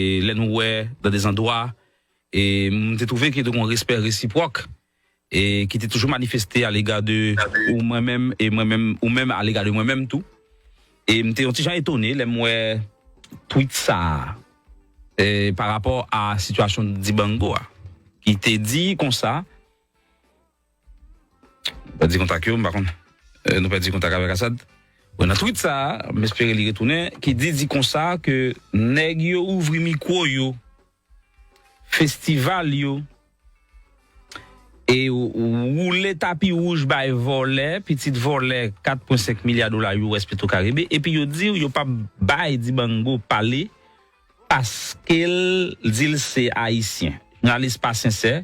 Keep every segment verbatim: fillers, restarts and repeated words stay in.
e lè nou wè dan de zandwa, e m te twouve ke te gen yon respè resipwòk, e ki te toujou manifeste alega de ou mwen menm, e mwen menm, ou menm alega de mwen menm tou. E m te yon ti jan etone lè m wè tweet sa a, e pa rapò a sitiyasyon Dibango a, ki te di konsa, pèdi kontak yo, m pa konn. E, nou pèdi kontak avèk Asad. Bon, nan tweet sa a, m espere li retounen, ki di, di konsa ke nèg yo ouvri mikwo yo, festival yo, e woule tapi wouj bay vòlè, pitit vòlè kat pwen senk milya dola U S Petro Caribe, epi yo di yo p ap bay Dibango pale paske l di l se Ayisyen. Jounalis pa sensè,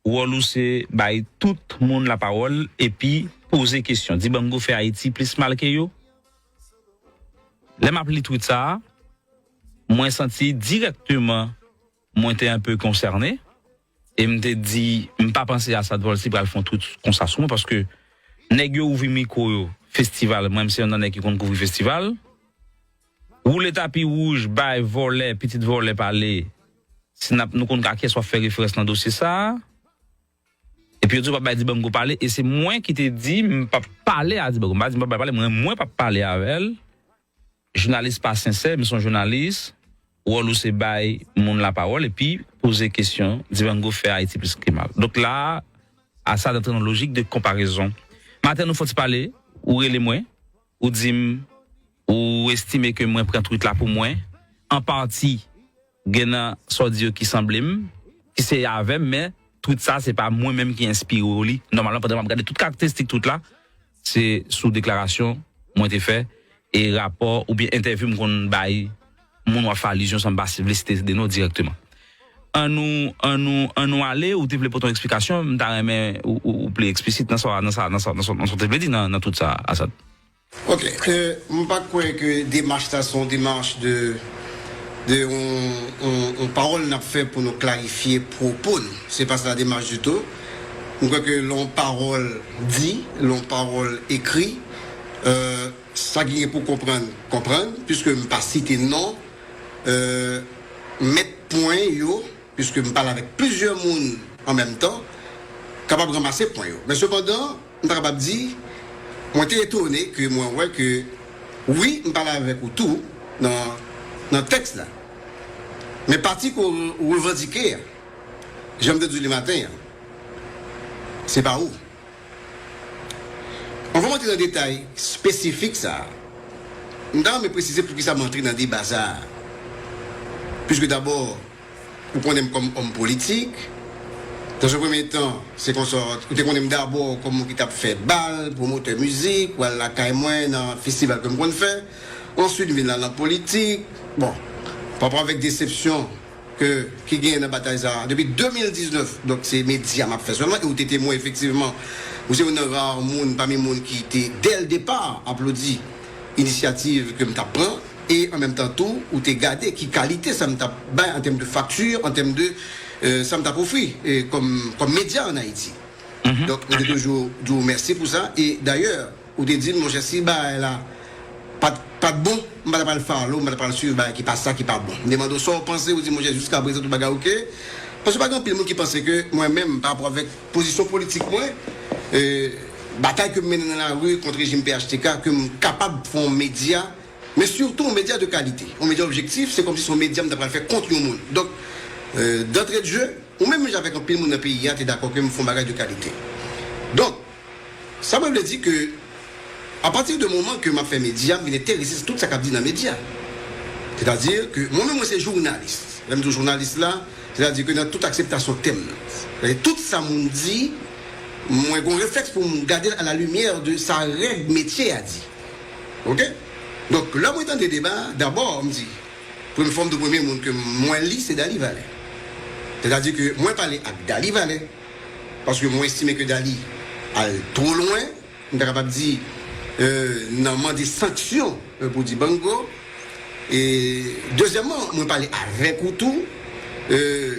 wòl ou se bay tout moun lapawòl epi poze kesyon. Dibango fè Ayiti plis mal ke yo? Lè m ap li tweet sa a, mwen santi dirèkteman mwen te enpe konsène, e m te di, m pa panse Asad Volcy pral fè yon tweet konsa sou mwen, paske nèg yo ouvri mikwo yo, festival, mwen menm se youn nan nèg ki konn kouvri festival, woule tapi wouj, bay vòlè, pitit vòlè pale, si n ap, nou konn a kiyès w ap fè referans nan dosye sa a. Epi yo di yo p ap bay Dibango pale, e se mwen ki te di m p ap pale a Dibango. M pa di m p ap bay pale, mwen, mwen p ap pale avè l. Jounalis pa sensè, m se yon jounalis. Wòl ou se bay moun lapawòl epi poze kesyon, Dibango fè Ayiti plis ke mal. Donk la a, Asad antre nan lojik de konparezon. Maten nou fè yon ti pale, ou rele mwen, ou di m, ou estime ke mwen pran tweet la pou mwen, an pati, gen nan sa w di yo ki sanble m, ki se avè m, men tweet sa, se pa mwen menm ki enspire w li. Nòmalman, pandan m ap gade tout karakteristik tweet la, se sou deklarasyon mwen te fè, e rapò oubyen entèvyou m konn bay moun w ap fè alizyon san m pa vle site de non dirèkteman. An nou, an nou, an nou ale, ou te vle pote yon eksplikasyon, m ta renmen ou, ou, ou ple eksplisit nan sa, nan sa, nan sa, nan sa, nan sa w te vle di nan, nan tweet sa, Asad. Ok, euh, m pa kwè ke demach sa se yon demach de, de yon, yon, yon pawòl n ap fè pou nou klarifye pwopo n. Se pa sa demach ditou. M kwè ke lè yon pawòl di, lè yon pawòl ekri, euh, sa ki gen pou konprann, konprann, piske m pa site non, euh, mèt pwen yo, piske m pale avèk plizyè moun an menm tan, kapab ranmase pwen yo. Men sepandan, m ta kapab di, mwen te etone ke mwen wè ke, wi, m pale avèk ou tou nan, nan tèks la. Men pati ke w revandike a, jan m te di w li maten an, se pa ou. Anvan m antre nan detay espesifik sa a, m ta renmen presize poukisa m antre nan deba sa a. Piske dabò, ou konnen m kòm òm politik. Dans un premier temps, se konsa, ou te konnen m dabò kòm moun ki t ap fè bal, pwomotè mizik, ou al lakay mwen nan festival ke m konn fè. Answit, m vin la nan politik. Bon, pa rapò avèk desepsyon ke, ki genyen nan batay sa a. Depi de mil diznèf, donk se medya m ap fè sèlman, e ou te temwen efektivman, ou se youn nan ra moun pami moun ki te, dès le départ, aplodi inisyativ ke m t ap pran, e an menm tan tou, ou te gade ki kalite sa m t ap bay an tèm de fakti, an tèm de, euh, sa m t ap ofri, e kòm, kòm medya ann Ayiti. Donk, mwen te toujou di w mèsi pou sa, e dayè, ou te di m, monchè, si bagay la pa t, pa t bon, m pa t pral follow, m pa t pral swiv bagay ki pa sa ki pa bon. M te mande w sa w panse, ou di, monchè, jiskaprezan tout bagay oke. Paske pa gen anpil moun ki panse ke mwen menm, pa rapò avèk pozisyon politik mwen, e, batay ke m mennen nan lari kont rejim P H T K, ke m kapab fè yon medya, men sitou yon medya de kalite, yon medya objektif, se kòmsi se yon medya m ta pral fè kont yon moun. Donk, e, d'entrée de jeu, ou menm jan avèk anpil moun nan peyi a te dakò ke m fè yon bagay de kalite. Donk, sa mwen vle di ke, apati de moman ke m ap fè medya, m vin enterese tout sa k ap di nan medya. Sètadi ke mwen menm mwen se jounalis. Lè m di w jounalis la, sètadi ke nan tout akseptasyon tèm nan. Sètadi tout sa moun di, mwen gen yon reflèks pou m gade l a la limyè de sa règ metye a di. Oke? Donk, lè mwen tande deba a, dabò, m di, premye fwa m di premye moun ke mwen li, se Daly Valet. Sètadi ke mwen pale ak Daly Valet, paske mwen estime ke Daly al two lwen, m ta kapab di, euh, nan mande sanksyon, euh, pou Dibango. E dezyèmman, mwen pale avèk ou tou. Euh,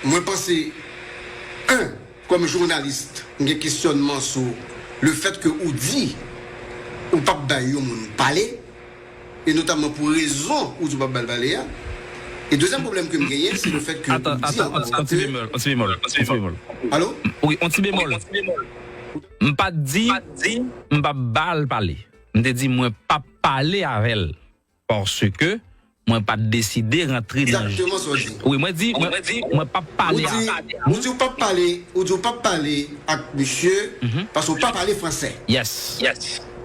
mwen panse, en, kòm jounalis, m gen kesyònman sou le fèt ke ou di ou p ap bay yon moun pale, e notamman pou rezon ou di w p ap ba l pale a. E dezyèm pwoblèm ke m genyen, se le fèt ke ou di ankò ke... Atan, atan, on ti bemòl, on ti bemòl, on ti bemòl. Alo? Wi, on ti bemòl. M pa t di m p ap ba l pale. M te di mwen p ap pale avè l. Paske mwen pa t deside rantre nan... Egzakteman sa w di. Wi, mwen di, mwen, mwen p ap pale a... Ou di ou p ap pale, ou di ou p ap pale ak misye paske ou pa pale fransè. Yes.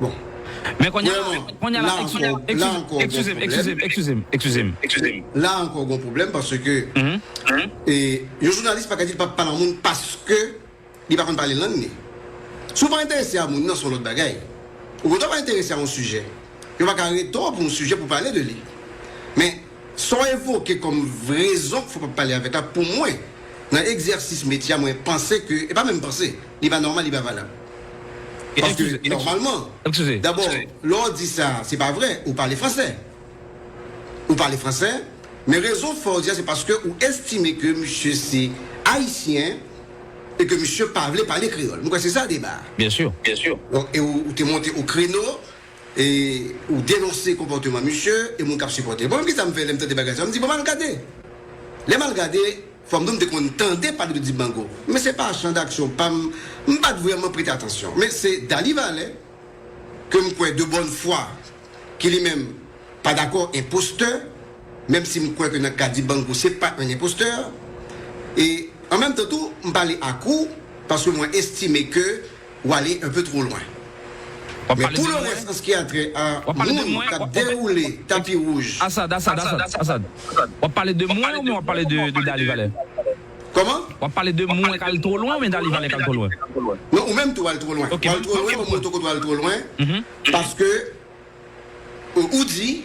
Bon. Men kounye a, kounye a la, eskize m, eskize m, eskize m, eskize m, eskize m. La ankò gon pwoblèm paske e, yon jounalis pa ka di l p ap pale a moun paske li pa konn pale lang li. Si w pa enterese a moun nan, se yon lòt bagay. Ou kontan pa enterese a yon sijè. Yo pa ka rete w pou yon sijè pou pale de li. Men, sa w evoke kòm rezon k fè w p ap pale avèk la, pou mwen, nan egzèsis metye a, mwen panse ke, e pa menm panse, li pa nòmal, li pa valab. Paske, nòmalman, dabò, lè w di sa, se pa vre, ou pale fransè. Ou pale fransè, men rezon fè w di a, se paske ou estime ke misye se ayisyen e ke misye pa vle pale kreyòl. Mwen kwè se sa deba a. Byen si. Donk, e ou, ou te monte o kreno, e ou denonse konpòteman misye, e moun k ap sipòte l. Bon, menm ki sa m fè lè m tande bagay sa, m di, bon, m al gade. Lè m al gade, fò m di w m te konn tande pale de Dibango. Men se pa chan d'action pa m, m pa t vrèman prete atansyon. Men se Dali Valè, ke m kwè de bòn fwa, ki li menm pa dakò, enpostè, menm si m kwè ke nan ka Dibango, se pa un imposteur. E an menm tan tou, m pale ak ou, paske mwen estime ke ou ale un peu trop loin. Men pou le reste, an ce qui a trait à moun k ap dewoule tapi wouj. Asad, Asad, Asad, Asad. W ap pale de mwen oubyen w ap pale de, de Dali Valè? Kòman? W ap pale de mwen k al twò lwen oubyen Dali Valè k al twò lwen? Non, ou menm tou w al twò lwen. Ou al twò lwen, mwen montre w kote w al twò lwen. Paske, ou, ou di,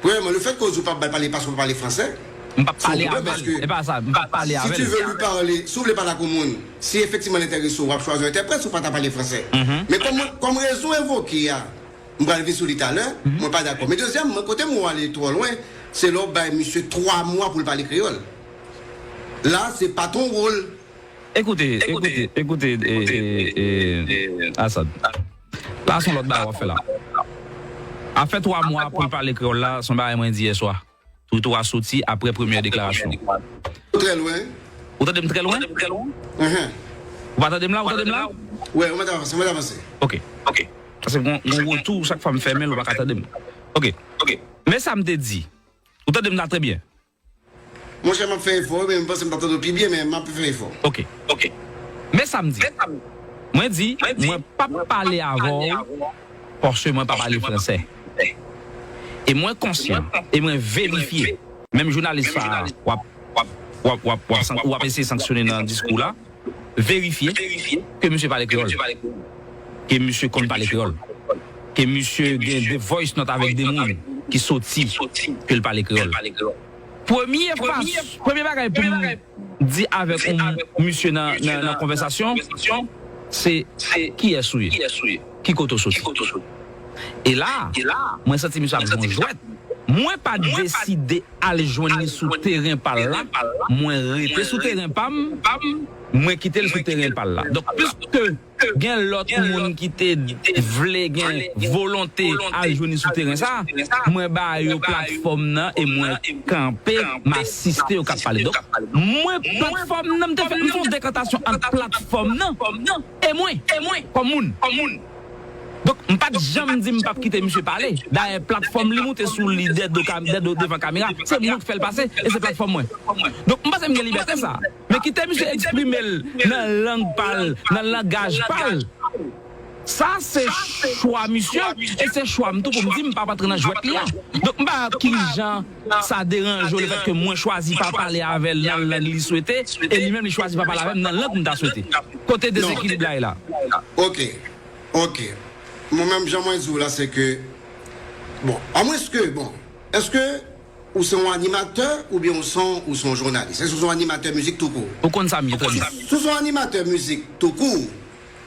premyèman, le fèt ke w di w p ap ba l pale paske w pa pale fransè, m p ap pale avè l. E pa sa, m p ap pale avè l. Si tu veux lui parler, si w vle pale ak yon moun, si efektivman l enterese w, w ap chwazi yon entèprèt si w pa ta pale fransè. Men kòm, kòm rezon evoke a, m pral vin sou li talè, mwen pa dakò. Men dezyèmman, kote m wè w ale twò lwen, se lè w bay misye twa mwa pou l pale kreyòl. La, se pa t yon wòl. Ekoute, ekoute, ekoute, e, e, e, Asad. La, se yon lòt bagay w ap fè la. Afè twa mwa pou l pale kreyòl la, se yon bagay mwen di yè swa. Twoutou a soti apre premyè deklarasyon. Ou trè lwen. Ou tande m trè lwen? Ou pa tande m la? Ou tande m la? Wi, ou mèt avanse, ou mèt avanse. Ok. Paske gon, gon retou, chak fwa m fèmen l, ou pa ka tande m. Ok. Men sa m te di. Ou tande m la trè byen? Monchè, m ap fè efò, wi, men m panse m t ap tande w pi byen, men m ap fè efò. Ok. Men sa m di. Mwen di, mwen p ap pale avè w paske mwen pa pale fransè. E mwen konsyan, e mwen verifye. Menm jounalis sa a, w ap, w ap, w ap, w ap, w ap san-, w ap eseye sanksyone nan diskou la, verifye ke misye pale kreyòl, ke misye konn pale kreyòl, ke misye gen de voice note avèk de moun ki soti ke l pale kreyòl. Premye fas, premye bagay pou m di avèk yon misye nan, nan, nan konvèsasyon, se kiyès ou ye? Ki kote w soti? E la, mwen santi misye ap jwe yon jwèt. Mwen pa t deside al jwenn li sou teren pa l la. Mwen rete sou teren pa m. Mwen kite l sou teren pa l la. Donk, piske gen lòt moun ki te vle gen volonte al jwenn li sou teren sa, mwen ba yo platfòm nan e mwen kanpe, m asiste yo k ap pale. Donk, mwen, platfòm nan, m te fè, m fè yon dekantasyon ant platfòm nan e mwen, kòm moun. Donk, m pa t janm di m p ap kite misye pale. Dayè, platfòm li moute sou li dèdo kam-, dèdo devan kamera. Se moun k fè l pase, e se platfòm mwen. Donk, m panse m gen libète sa. Men kite misye eksprime l nan lang pa l, nan langaj pa l. Sa se chwa misye, e se chwa m tou pou m di m p ap antre nan jwèt li a. Donk, m pa wè kijan sa deranje w lefètke mwen chwazi pa pale avè l nan lang li swete, e li menm li chwazi pa pale avè m nan lang m ta swete. Kote dezekilib la ye la? Ok. Ok. Mwen menm, jan mwen di w la, se ke, bon, amwenske, bon, èske ou se yon animatè oubyen ou se yon, ou se yon jounalis? Èske ou se yon animatè mizik toukou? Ou konn sa m ye trè byen. Si w se yon animatè mizik toukou,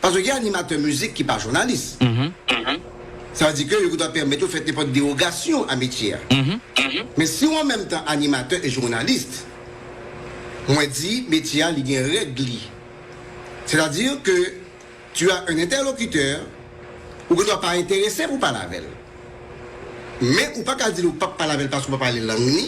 paske gen animatè mizik ki pa jounalis. Sa vle di ke yo gen dwa pèmèt yo fè nenpòt dewogasyon a metye a. Men si w an menm tan animatè e jounalis, mwen di metye a li gen règ li. Sètadi ke tu as un interlocuteur, ou gen dwa pa enterese pou pale avè l. Men ou pa ka di l ou p ap pale avè l paske ou pa pale lang li.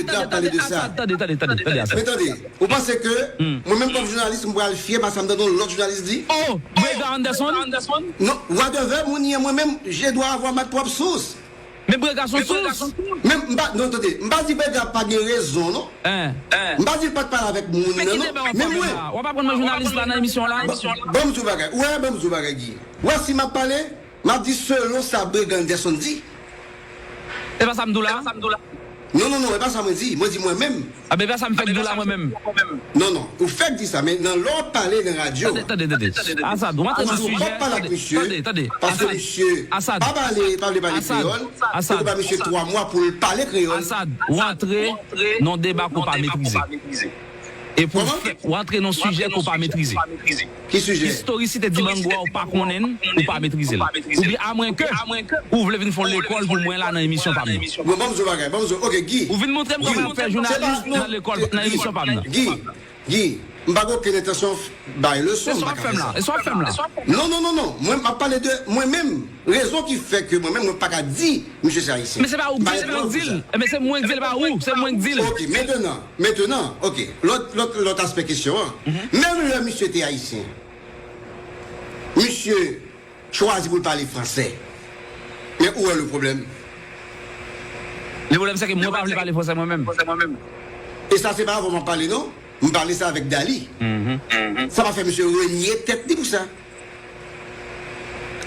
Bredra ap pale de sa. Tande, tande, tande, tande, tande, Asad. Men tande, ou panse ke mwen menm kòm jounalis, mwen pral fyè paske m tande yon lòt jounalis di? Oh, Bredra Anderson? Non, whatever moun ye, mwen menm, je dois avoir ma propre source. Men Bredra se yon sous. Men m pa, non, tande, m pa di Bredra pa gen rezon, non. M pa di l pa t pale avèk moun nan, non. Men mwen, w ap aprann mwen jounalis la nan emisyon la. Ban m di w bagay. Ou wè, ban m di w bagay, Guy. Ou wè, si m ap pale, m ap di selon sa Bredra Anderson di. E pa sa m di w la? Non, non, non, e pa sa mwen di. Mwen di mwen menm. A, men e pa sa m fèk di w la mwen menm. Non, non, ou fèk di sa, men nan lè w ap pale nan radyo. Tande, tande, tande. Asad, w antre nan sijè. Tande, tande, tande. Paske misye pa pale, pa vle pale kreyòl. Asad, ou ba misye twa mwa pou l pale kreyòl. Asad, w antre nan deba ke w pa metrize. E pou w fè, w antre nan sijè ke w pa metrize. Ki sijè? Istorisite Dibango a, ou pa konnen l, ou pa metrize l. Oubyen, amwenke ou vle vin fè yon lekòl pou mwen la nan emisyon pa m nan. Bon, ban m di w bagay, ban m di w, ok, Guy. Ou vin montre m kòman y ap fè jounalis nan lekòl, nan emisyon pa m nan. Guy, Guy, m pa gen okenn entansyon bay leson, m pa ka fè sa. E sa w ap fè m la. Non, non, non, non. Mwen, m ap pale de mwen menm. Rezon ki fè ke mwen menm, mwen pa ka di misye se ayisyen. Men se pa ou k di l, se mwen k di l. Men se mwen k di l, pa ou. Se mwen k di l. Ok, mentenan, mentenan, ok. Lòt, lòt, lòt aspè kesyon an. Menm lè misye te ayisyen, misye chwazi pou l pale fransè. Men ou wè le pwoblèm? Le pwoblèm, se ke mwen pa vle pale fransè mwen menm. E sa, se pa avè w m ap pale, non. M pale sa avèk Dali. Sa pa fè misye renye tèt li pou sa.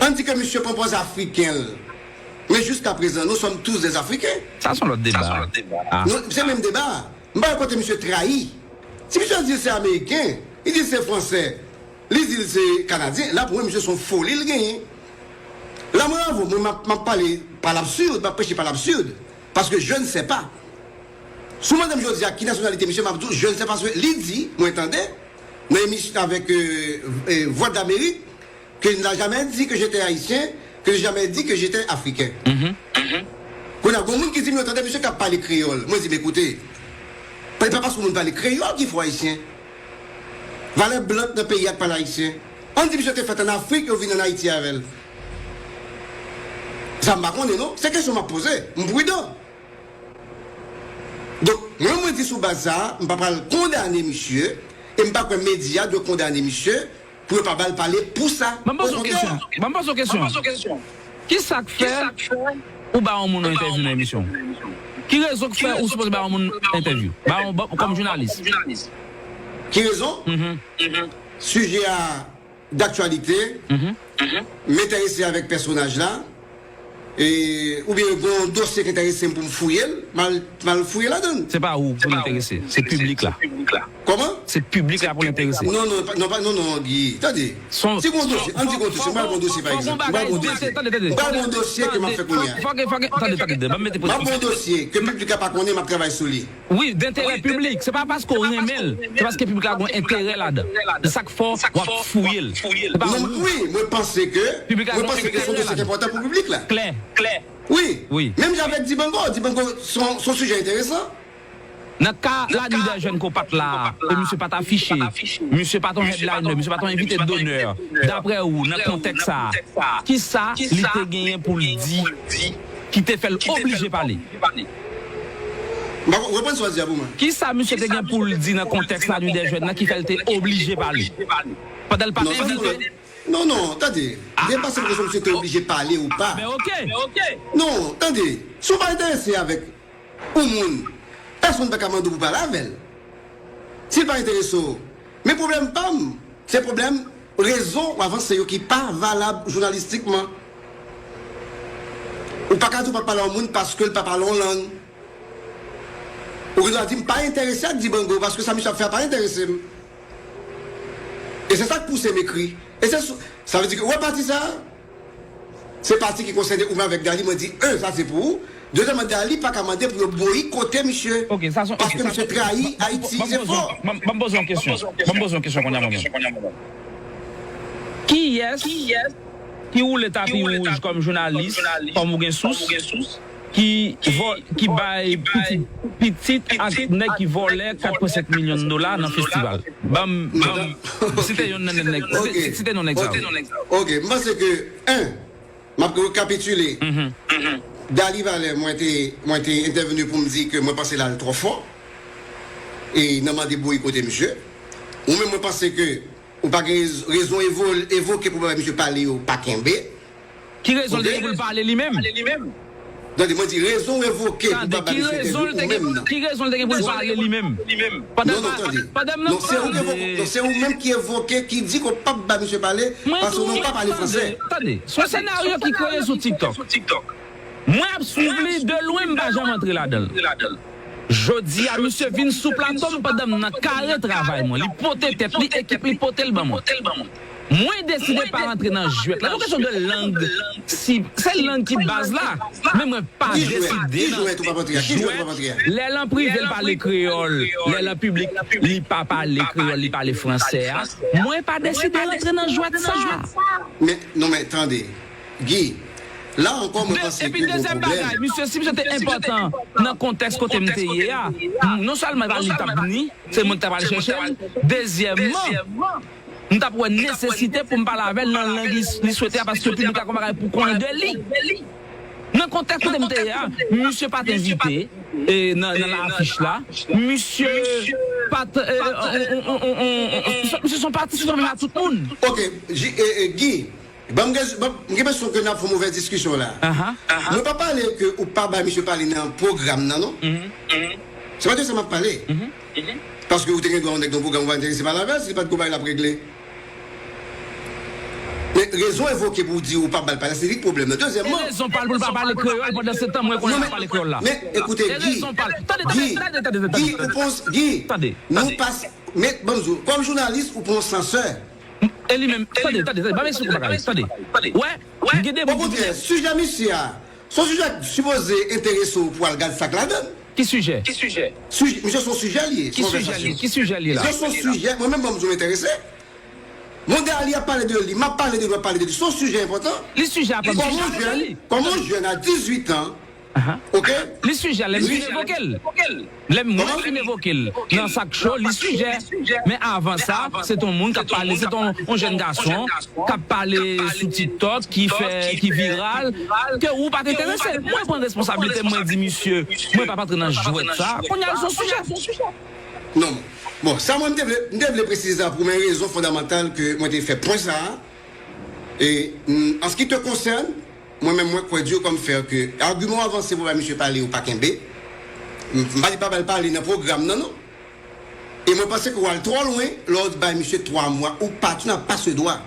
Ann di ke misye pran pòz afriken l. Men jiskaprezan, nous sommes tous des Africains. Sa se yon lòt deba. Non, se menm deba a. M pa wè kote misye trayi. Si misye di l se ameriken, li di l se fransè, li di l se kanadyen, la pou mwen, misye se yon foli l genyen. La, mwen avè w, mwen, m ap, m ap pale pa l'absurde, m ap preche pa l'absurde, paske je ne sais pas. Si w mande m jodi a ki nasyonalite misye, m ap di w, je ne sais pas, paske li di, mwen tande, nan emisyon avèk, euh, euh, Voix de l'Amérique, que il n'a jamais dit que j'étais haïtien, que j'ai jamais dit que j'étais africain. Kounye a, gon moun ki di m yo tande misye k ap pale kreyòl. Mwen di m, ekoute, pa, pa paske moun pale kreyòl ki fè w ayisyen. Valè blan k nan peyi a k pale ayisyen. Ann di misye te fèt ann Afrik, yo vin ann Ayiti avè l. Sa m pa konnen, non. Se kesyon m ap poze. M pridan. Donk, mwen, mwen di sou baz sa a, m pa pral kondane misye, e m pa kwè medya dwe kondane misye pou yo pa ba l pale pou sa. Ban m poze w kesyon. Ban m poze w kesyon. Ki sa k fè ou ba yon moun yon entèvyou nan emisyon w? Ki rezon k fè ou sipoze ba yon moun entèvyou? Ba yon, ba, kòm jounalis. Ki rezon? Sijè a daktyalite, m enterese avèk pèsonaj la, e, oubyen gen yon dosye k enterese m pou m fouye l, m al, m al fouye ladan l. Se pa ou pou l enterese, se piblik la. Kòman? Se piblik la pou l enterese. Non, non, pa, non, pa, non, non, Guy, tande. Si gen yon dosye, ann di gen yon dosye, m pral gen yon dosye, pa egzanp. M pral gen yon dosye. M pral gen yon dosye ke m ap fè kounye a. Fòk, fòk, tande, tande, tande, ban m mete presyon. M pral gen yon dosye ke piblik la pa konnen, m ap travay sou li. Wi, denterè piblik. Se pa paske w renmen l, se paske piblik la gen enterè ladan. Se sa k fè w ap fouye l. Se pa ou. Non, wi, mwen panse ke, mwen panse ke se yon dosye ki enpòtan pou piblik la. Klè. Wi. Menm jan avèk Dibango, Dibango se yon, se yon sijè enteresan. Nan ka Lani Dèjèn ke w pa t la, e misye pa t afiche, misye pa t yon headliner, misye pa t yon envite donè, daprè ou, nan kontèks sa a, kisa li te genyen pou l di ki te fè l oblije pale? M pa konprann sa w di a pou mwen. Kisa misye te gen pou l di nan kontèks Lani Dèjèn nan ki fè l te oblije pale? Pandan l pa t envite. Non, non, tande. Depase m kesyon misye te oblije pale ou pa. Non, tande. Si w pa enterese avèk yon moun, pèsonn pa ka mande w pou pale avè l. Si l pa enterese w, men pwoblèm pa m, se pwoblèm rezon w avanse yo ki pa valab jounalistikman. Ou pa ka di w pa pale a yon moun paske l pa pale yon lang. Ou gen dwa di m pa enterese ak Dibango paske sa misye ap fè a pa enterese m. E se sa k pouse m ekri. E se sou, sa vle di ke, ou wè pati sa a? Se pati ki konsène ou menm avèk Dali, mwen di, en, sa se pou ou. Dezyèmman, Dali pa ka mande pou yo boyikote misye. Paske misye trayi Ayiti, se fo. Ban m poze yon kesyon. Ban m poze yon kesyon kounye a mwen menm. Kiyès ki woule tapi wouj kòm jounalis, kòm ou gen sous, ki vò-, ki bay pitit, pitit ak nèg ki vòlè kat pwen senk milyon dola nan festival? Ban m, ban m site youn nan nèg, site, site non nèg sa yo. Ok, m panse ke, en, m ap rekapitile. Dali Valè, mwen te, mwen te entèveni pou m di ke mwen panse l al twò fò. E nan mande boyikote misye. Ou menm, mwen panse ke ou pa gen rez-, rezon evo-, evoke pou bay misye pale yo pa kenbe. Ki rezon l te gen pou l pale li menm? Tande, mwen di rezon w evoke pou pa ba misye entèvyou ou menm nan. Ki rezon l te gen pou l pale li menm? Non, non, tande. Non, se ou ki evoke, non, se ou menm ki evoke, ki di ke w p ap ba misye pale, paske w menm w pa pale fransè. Tande, se yon senaryo ki kreye sou TikTok. Mwen ap swiv li de lwen, m pa janm antre ladan l. Jodi a, misye vin sou plato m pandan m nan kare travay mwen. Li pote tèt li, ekip li pote l ban mwen. Mwen deside pa rantre nan jwèt la. Se yon kesyon de lang. Si, se lang ki baz la. Men mwen pa deside nan jwèt. Lè l an prive, l pale kreyòl. Lè l an piblik, li pa pale kreyòl, li pale fransè a. Mwen pa deside rantre nan jwèt sa. Men, non, men, tande. Guy, la ankò, mwen panse ke gen yon pwoblèm. Epi dezyèm bagay, misye, si misye te enpòtan nan kontèks kote m te ye a, non sèlman li t ap ni, se mwen ki t ap al chèche l, dezyèmman, m t ap wè nesesite pou m pale avè l nan lang li, li swete a, paske piblik la gen yon bagay pou konnen de li. Nan kontèks kote m te ye a, misye pa t envite e, nan, nan afich la, misye pa t, e, on, on, on, on, on, misye se yon patisipasyon a tout moun. Ok, J- e, e, Guy, ban m gen, ban- m gen enpresyon ke n ap fè yon move diskisyon la. Mwen pa pale ke ou pa bay misye pale nan pwogram nan, non. Se pa de sa m ap pale. Paske ou te gen dwa yon nèg nan pwogram ou pa enterese pale avè l, si li pa t gon bagay l ap regle. Men rezon evoke pou w di ou pa ba l pale, se li k pwoblèm nan. Dezyèmman. E rezon pa l pou l pa pale kreyòl pandan se tan mwen konnen l ap pale kreyòl la. Men ekoute, Guy, Guy, Guy, ou pran, Guy, nou pa, men, ban m di w, kòm jounalis, ou pran yon sansè. E li menm, tande, tande, tande, ba mesye kou bagay, tande. Wè, m gen de moun ki. Okontrè, sijè misye a, se yon sijè ki sipoze enterese w pou w al gad sa k ladan l. Ki sijè? Sijè, misye se yon sijè li ye, se yon konvèsasyon. Ki sijè li ye? Ki sijè li la? Misye se yon sijè, mwen menm ban m di w m enterese. Bon, de a li ap pale de li, m ap pale de li, w ap pale de li. Se yon sijè enpòtan. Li sijè a pa. Kòm yon jèn, kòm yon jèn a dizuit an, ok? Li sijè a, lè m fin evoke l. Lè m mwen fin evoke l nan sa k cho, li sijè. Men avan sa, se t on moun k ap pale, se t on, on jèn gason k ap pale sou TikTok, ki fè, ki viral, ke ou pa t enterese. Mwen pran responsablite m, mwen di misye, mwen p ap antre nan jwèt sa. Kounye a l se yon sijè. Non. Bon, sa mwen m te vle, m te vle presize sa pou men rezon fondamantal ke mwen te fè pwen sa a. E, mm, an ce qui te concerne, mwen menm mwen kwè dur comme fer ke agiman w avanse pou bay misye pale ou pa kenbe. M, m pa di pa ba l pale nan pwogram nan, non. E mwen panse ke w al twò lwen lè w bay misye twa mwa. Ou pa, tu n'as pas ce droit.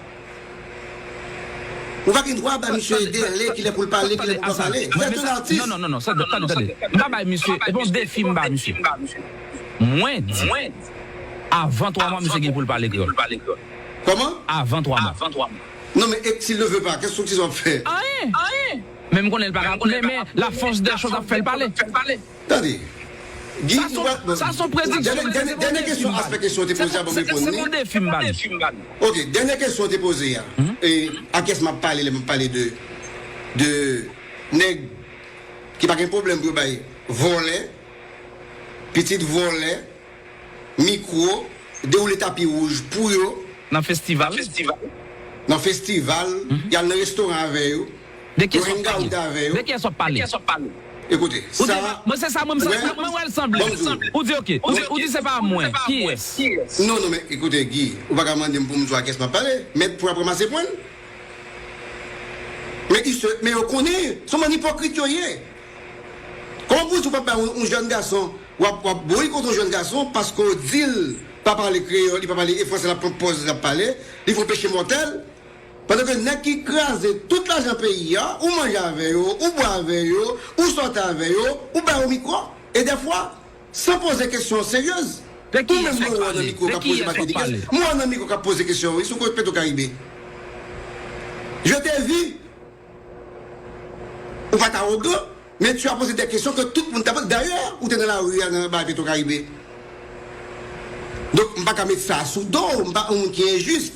Ou pa gen dwa ba misye delè kilè pou l pale, kilè pou l pa pale. Vous êtes un artiste. Non, non, non, non, tande, tande, tande. M pa bay misye, e pa yon defi m ba misye. Mwen di, avan twa mwa, misye gen pou l pale kreyòl. Kòman? Avan twa mwa. Non, men, et s'il ne veut pas, qu'est-ce que w ap fè? Anyen. Men m konnen l pa ka, men, men, la force des choses ap fè l pale. Tande. Guy, nou pa, sa se yon prediksyon. Dènye, dènye, dènye kesyon, aspè kesyon w te poze a, ban m reponn li. Se yon defi m ba li. Ok, dènye kesyon w te poze a. E a kiyès m ap pale lè m ap pale de, de nèg ki pa gen pwoblèm pou yo bay vòlè, pitit vòlè, mikwo, dewoule tapi wouj pou yo. Nan festival. Nan festival, y al nan restoran avè yo. De kiyès w ap pale? De kiyès w ap pale? Ekoute, sa. Mwen se sa, mwen, mwen wè l sanble. Ou di ok. Ou di, ou di se pa mwen. Kiyès? Non, non, men ekoute, Guy, ou pa ka mande m pou m di w a kiyès m ap pale. Mèt pou ap ranmase pwen l. Men, men yo konnen, se yon bann ipokrit yo ye. Kòman pou w di w p ap bay yon, yon jèn gason, w ap, w ap boykote yon jèn gason paske w di l pa pale kreyòl, li pa pale, e fransè l ap pran pòz l ap pale, li fè yon peche mòtèl, pandan ke nèg ki kraze tout lajan peyi a, ou manje avè yo, ou bwè avè yo, ou sòti avè yo, ou ba yo mikwo, e dèfwa, san poze kesyon seryez. Ou menm mwen wè w nan mikwo k ap poze bagay de kesyon. Mwen wè w nan mikwo k ap poze kesyon, wi, sou kote Petro Caribe. Je t'ai vu. Ou pa t awogan, men tu as posé des questions que tout moun t ap. Dayè, ou te nan lari a nan bagay Petro Caribe. Donk, m pa ka met sa sou do w, m pa yon moun ki enjis.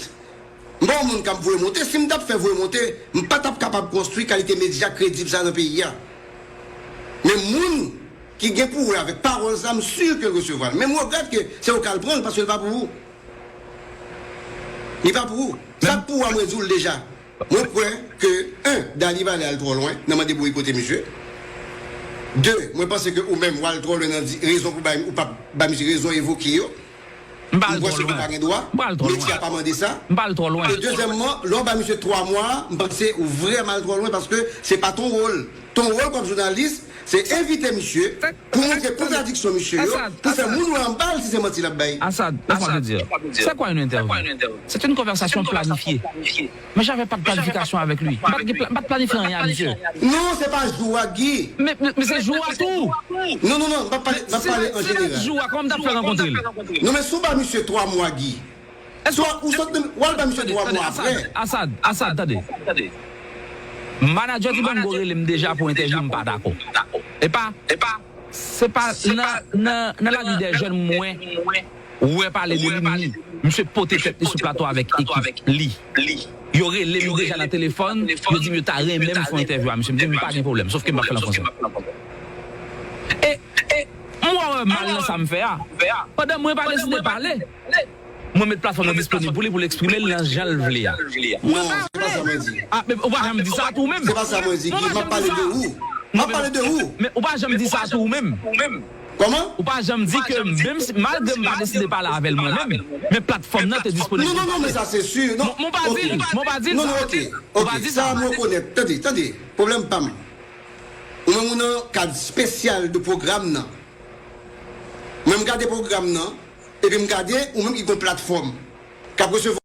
M pa yon moun k ap voye monte. Si m t ap fè voye monte, m pa t ap kapab konstwi kalite medya kredib sa nan peyi a. Men moun ki gen pou wè avèk pawòl sa, m si ke l resevwa l. Men m regrèt ke se ou k al pran l, paske l pa pou ou. Li pa pou ou. Sa k pou ou a, mwen di w l deja. Mwen kwè ke, en, Dany Valet al twò lwen nan mande boykote misye. De, mwen panse ke ou menm, w al twò lwen nan di rezon pou bay, ou pa bay misye rezon evoke yo. M pa al twò lwen. M panse ke w pa gen dwa. M pa al twò lwen. Medya pa mande sa. M pa al twò lwen. E dezyèmman, lè w bay misye twa mwa, m panse ou vrèman al twò lwen paske se pa ton wòl. Ton wòl kòm jounalis, se envite misye pou montre kontradiksyon misye yo, pou fè moun wè anba l si se manti l ap bay. Asad, laisse-moi te dire. C'est quoi une interview? C'est une conversation planifiée. Mais j'avais pas de planification avec lui. M pa t gen pla-, m pa t planifye anyen a misye. Non, se pa jou a, Guy. Men, men, men se jou a tou. Non, non, non, m pa pale, m pa pale an jeneral. Si se te jou a, kòman m t ap fè rankontre l? Non, men si w ba misye twa mwa, Guy. Èske ou sot nan, w al bay misye twa mwa apre. Asad, Asad, tande. Manager Dibango rele m deja pou entèvyou, m pa dakò. E pa, se pa nan, nan, nan lavi dè jèn mwen wè pale de li, ni misye pote tèt li sou plato avèk ekip li. Yo rele m deja nan telefòn, yo di m yo ta renmen m fè yon entèvyou a misye. M di m pa gen pwoblèm, sòf ke m pa fè l an fransè. E, e, m wè, wè mal nan sa m fè a. Pandan mwen pa deside pale, mwen met platfòm nan disponib pou li, pou l eksprime l nan jan l vle a. Non, se pa sa mwen di. Ah, men ou pa janm di sa tou menm. Se pa sa mwen di, Guy. M ap pale de ou. M ap pale de ou. Men ou pa janm di sa tou menm. Kòman? Ou pa janm di ke menm si, malgre m pa deside pale avè l mwen menm, men platfòm nan te disponib. Non, non, non, men sa se si. Non, Mwen pa di l, mwen pa di l non, sa. non, ok. Ou pa Ok, di sa sa. M rekonèt. Tande, tande. Pwoblèm pa m. Ou menm ou nan kad espesyal de pwogram nan. Mwen m gade pwogram nan, epi m gade ou menm ki gon platfòm k ap resevwa